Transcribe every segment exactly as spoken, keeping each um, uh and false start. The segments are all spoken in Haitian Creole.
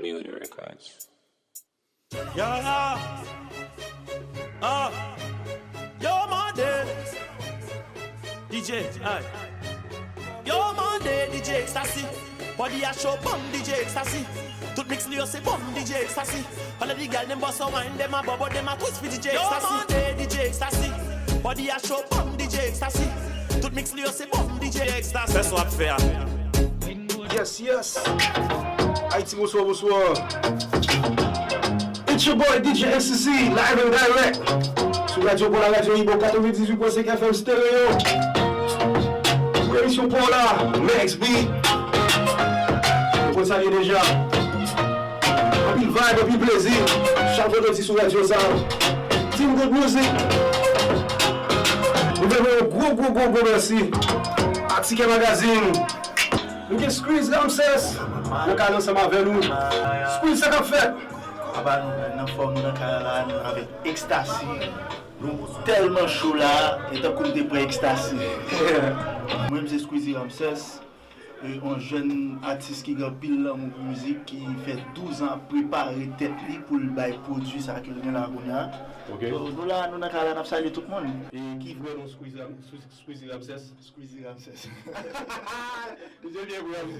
Million Records. Yo, yo. Ah. Yo, Monday. D J, ay. Yo, Monday, D J Ecstasy. Body a show, bum, D J Ecstasy. Tout mix li yo se bum, D J Ecstasy. All of the girl dem bust a wine, dem a bubble, dem a twist fi D J Ecstasy. Yo, Monday, D J Ecstasy. Body a show, bum, D J Ecstasy. Tout mix li yo se bum, D J Ecstasy. Fè sa w ap fè a. Yes, yes. Ayiti, bonswa, bonswa. It's your boy D J S C C, live and direct. Sou radyo Pòla, radyo Ibo, katrevendizuit pwen senk F M stereo. Pou emisyon Pòla, Max B. Nou konn sa l ye deja. Anpil vibe, anpil plezi. Chak vandredi sou radyo sa. Team Good Music. Nou vle voye yon gwo, gwo, gwo, gwo mèsi a Ticket Magazine. Nou gen Squeezy Ramsès nan kay la ansanm avè nou. Squeezy, sa k ap fèt? Aba nou, nan fòm, nou nan kay la, nou avèk Ecstasy. Nou tèlman cho la, e tankou m te pran Ecstasy. Mwen, m se Squeezy Ramsès, e, yon jèn atis ki gen anpil lanmou pou mizik, ki fè douz an ap prepare tèt li pou l bay pwodui sa ke l gen la kounye a. Ok. So, nou la, nou nan kay la, n ap salye tout moun. E ki vrè non Squeezy Ram- Squeezy Ramsès? Squeezy Ramsès. Misye byen vre wi.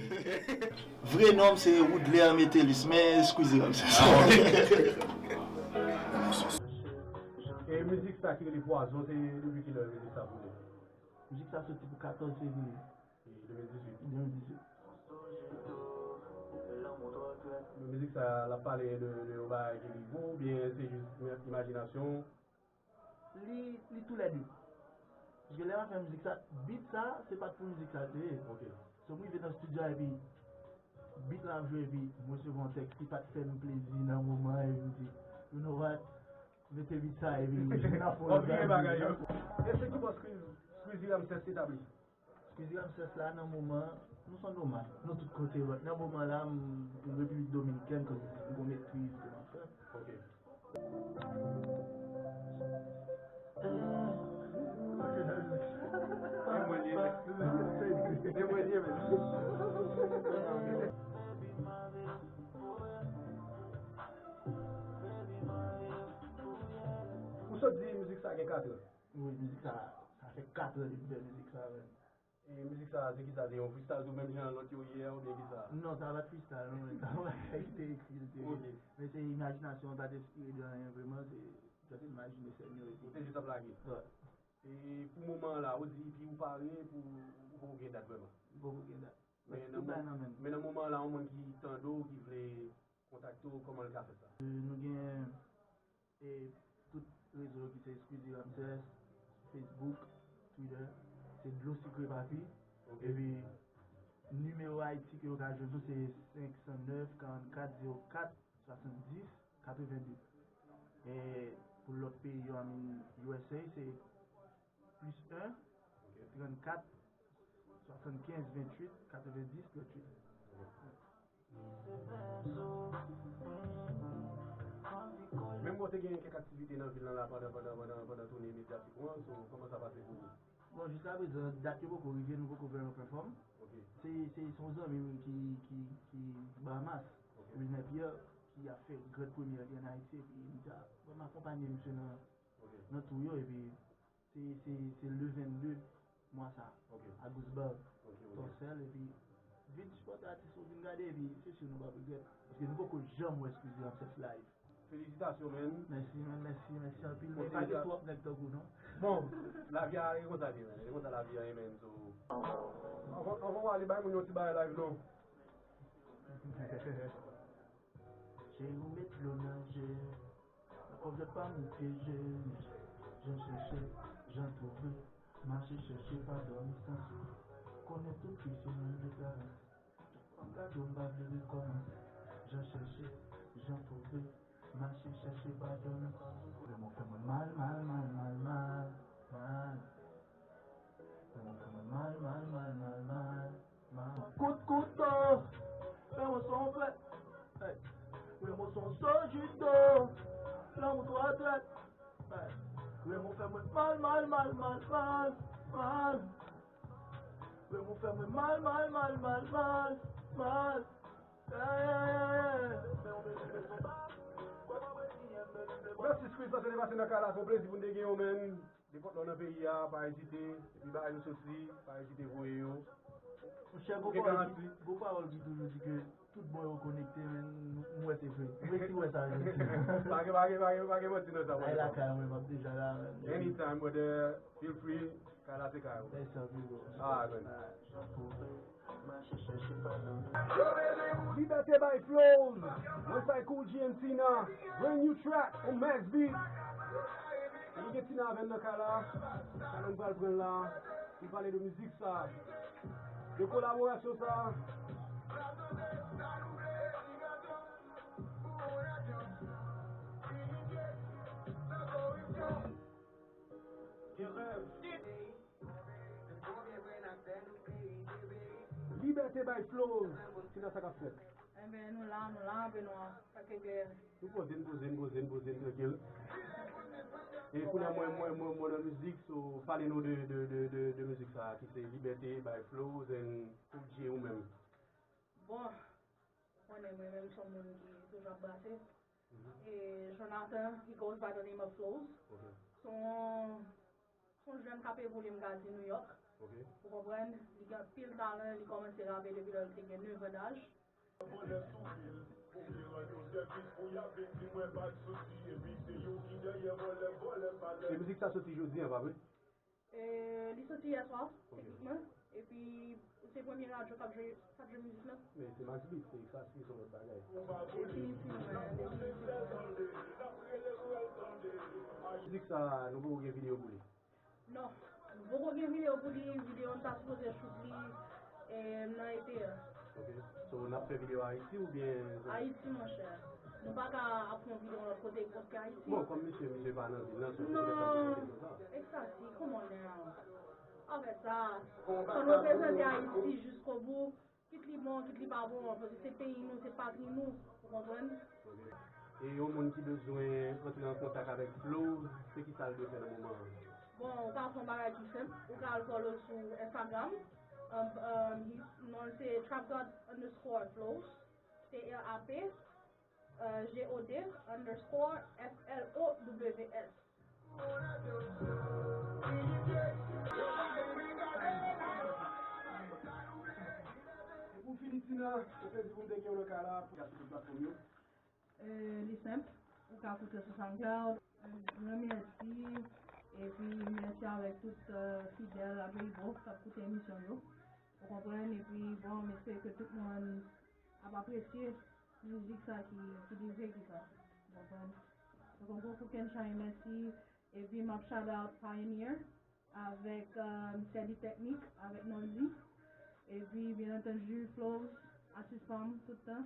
Vre non m se Woodler Metellus, men Squeezy Ramsès. E mizik sa ki rele Pwazon, se depi kilè mizik sa pou nou? Mizik sa soti pou katòz fevriye E de mil dizuit. de mil dizuit. Men mizik sa, l ap pale de, de yon bagay ki rive ou, oubyen se jis imajinasyon w? Li, li toulède. Paske lè m ap fè mizik sa, beat sa, se pa t pou mizik sa l te ye. Ok. So m rive nan estidyo a epi beat la ap jwe epi m resevwa yon tèks ki pa t fè m plezi nan moman an epi m di, you know what, mete beat sa epi n ap fè yon bagay yo. E se kòman Squeezy Ramsès te tabli? Squeezy Ramsès la nan moman an, nou se yon nomad, nou tout kote, but nan moman la m Repiblik Dominikèn, cause m gon metriz ke m ap fè. Ok. Ou sot di mizik sa gen kat an? Wi, mizik sa, sa fè kat an depi m fè mizik sa, man. E mizik sa, se kisa? Se yon freestyle tou menm jan lòt yo ye a oubyen kisa? Non, sa pa t freestyle, non, men sa pa bagay ki te ekri, li te. Ok. Men se imajinasyon an, pa t enspire de anyen vreman, se just imajine sèn yo epi. Ou te jis ap lage? Wi. E pou moman an la, ou di epi ou pare pou, ou poko gen dat vrèman? M poko gen dat. Men Tout bagay nan, nan men m. Men nan moman an la, yon moun ki tande w, ki vle kontakte w, kòman l ka fè sa? Nou gen e, tout rezo yo ki se Squeezy Ramsès, Facebook, Twitter, se Dlo Sikre Papi. Ok. Epi nimewo Ayiti ke yo ka jwenn nou se senk san nèf, karannkat, zewo kat, swasanndis, katrevende. E pou lòt peyi yo, I mean, U S A, se plis en, trannkat, swasannkenz, venntuit, katrevendis, tranntuit. Menm bò te gen kèk aktivite nan vil lan la pandan, pandan, pandan, pandan toune medyatik ou an, so, kòman sa pase pou ou? Bon, jiskaprezan, dat yo poko rive, nou poko fè yon pèfòm. Ok. Se, se, se yon zanmi m ki, ki, ki Bahamas, Ok. Wilner Pierre, ki ap fè grand premyè li ann Ayiti, epi m di, a, ban m akonpanye misye nan, Ok. nan tou yo, epi se, se, se le vennde mwa sa, Ok. a Goose Bar, Ok, ok. Tòsèl, epi vin sipòte atis ou, vin gade, epi se si nou p ap regrèt, paske nou poko janm wè Squeezy Ramsès live. Felisitasyon, man. Mèsi, man, mèsi, mèsi anpil. Men Kontinye pa gen sa. Twòp nèg tankou nou. Bon, lavi a e konsa l ye, man. E konsa lavi a ye, man. So, anvan, anvan w ale, bay moun yon ti bagay live, non. Cheri, ou met dlo nan je. Nan kòv jwèt pa m ou pyeje. Jan chèche, jan twouve. Mache chèche, pa dòmi san soufle. Konnen tout fi se moun deklare. Gade w, m pa vle rekòmanse. Jan chèche, jan twouve. Mache chèche, pa dòmi san soufle. Renmen w fè mwen mal, mal, mal, mal, mal, mal. Renmen w fè mwen mal, mal, mal, mal, mal, mal. Kout kouto, renmen w se yon frè. Hey. Renmen w se yon so jido. Lanmou twò trèt. Hey. Renmen w fè mwen mal, mal, mal, mal, mal, mal. Renmen w fè mwen mal, mal, mal, mal, mal, mal. Mèsi Squeeze, paske te pase nan kay la, se yon plezi pou n te gen w, menn. Nenpòt lè w nan peyi a, pa ezite, epi bagay yo soti, pa ezite voye yo. Monchè, gon pawòl ki, gon pawòl ki toujou di ke tout bò yo konekte, men m wè se vre. M resi wè sa jodi a. Pa gen, pa gen, pa gen, pa gen manti nan sa, brother. Ay lakay mwen, m ap deja la, menn. Anytime, brother, feel free, kay la se kay ou. Yes sir, big up. Ah, man. Liberté by Flows, Westside Cool G and Tina, brand new track on Max Beat. Nou gen Tina avè n nan kay la, sa nou pral pran la, pou pale de mizik sa, de kolaborasyon sa. Liberté by Flows, Tina, sa k ap fèt? Enben, nou la, nou la, Benoît, sa k gen? Nou poze n, poze n, poze n, poze n, trankil. E kounye a mwen, mwen, mwen, mwen nan mizik, so, pale nou de, de, de, de, de mizik sa, ki se Liberté by Flows and Cool G ou menm. Bon, ou konnen mwen menm se yon moun ki toujou ap brase. E Jonathan, he goes by the name of Flows. Ok. Se yon, se yon jèn k ap evolye, m ka di, New York. Ok. Ou konprann? Li gen anpil talan, li kòmanse rape depi lè l te gen nèf an daj. E mizik sa soti jodi a, pa vre? E, li soti yè swa, teknikman. Epi, se premye radyo k ap jwe, k ap jwe mizik lan. Men se Max Beat, se sa, se yon lòt bagay. Definitivman, definitivman. Mizik sa, nou poko gen videyo pou li? Non, nou poko gen videyo pou li, videyo n ta sipoze shoot li, e, nan ete a. Ok. So, n ap fè videyo Ayiti oubyen? Ayiti, monchè. Nou pa ka ap fè yon videyo yon lòt kote ki pa Ayiti. Bon, kòm misye, misye pa nan vil lan, so, se poutèt sa m te poze kesyon sa. Exactly, come on now. Afè sa, fò n reprezante Ayiti jiskobou, kit li bon, kit li pa bon, paske se peyi nou, se patri nou, ou konprann? Ok. E yon moun ki bezwen antre an kontak avèk Flows, se ki sa l dwe fè nan moman an? Bon, ou ka fè yon bagay ki senp, ou ka al follow sou Instagram, um, um, non l se trap god underscore flows, T R A P, euh, G O D underscore F L O W S. E pou fini, Tina, se plezi pou m te gen w nan kay la, pou gade sou tout platfòm yo. Euh, li senp, ou ka koute sou SoundCloud. Euh, gran mèsi, epi mèsi avèk tout, euh, fidèl Abribos k ap koute emisyon yo. Ou konprann, epi bon, m espere ke tout moun ap apresye mizik sa ki, ki di vre ki sa. Ou konprann? Donk, yon gwo kou Kenshine, mèsi. Epi m ap shout out Pioneer avèk, euh, Sèdi Teknik avèk Noldy. Epi, byen antandi, Flows, atis pa m tout tan.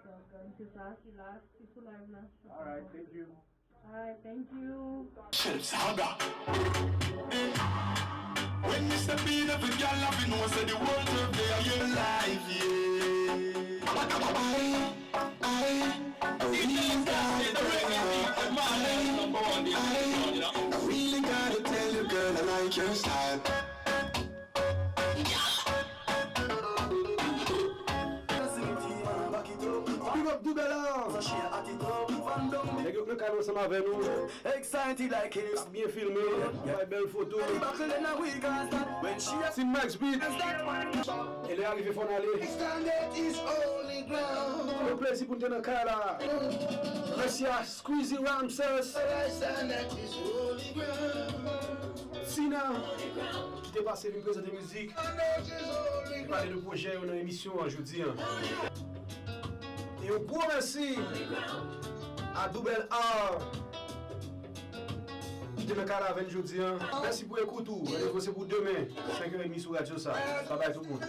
Donk, euh, se sa, ki la, ki sou live la. Alright, thank you. Alright, thank you. Chips, haga. When Mister P, every gyal have to know, say the world of day are your life, yeah. I, I, I really gotta tell you, I, I, I really gotta tell you, girl, I like your style. Big up Doubel Art. Nèg yo k nan kay ansanm avè nou. Excited like him. Ap byen filme, bay bèl foto. Team Max Beat. E lè a rive fò n ale. Yon plezi pou n te nan kay la. Mèsi a Squeezy Ramses. Tina, ki te pase vin prezante mizik, ki pale de pwojè yo nan emisyon an jodi an. E yon gwo mèsi a Doubel Art, ki te nan kay la avè n jodi an. Mèsi pou ekout ou. Randevou se pou demen, senk è edmi sou radyo sa. Babay tout moun.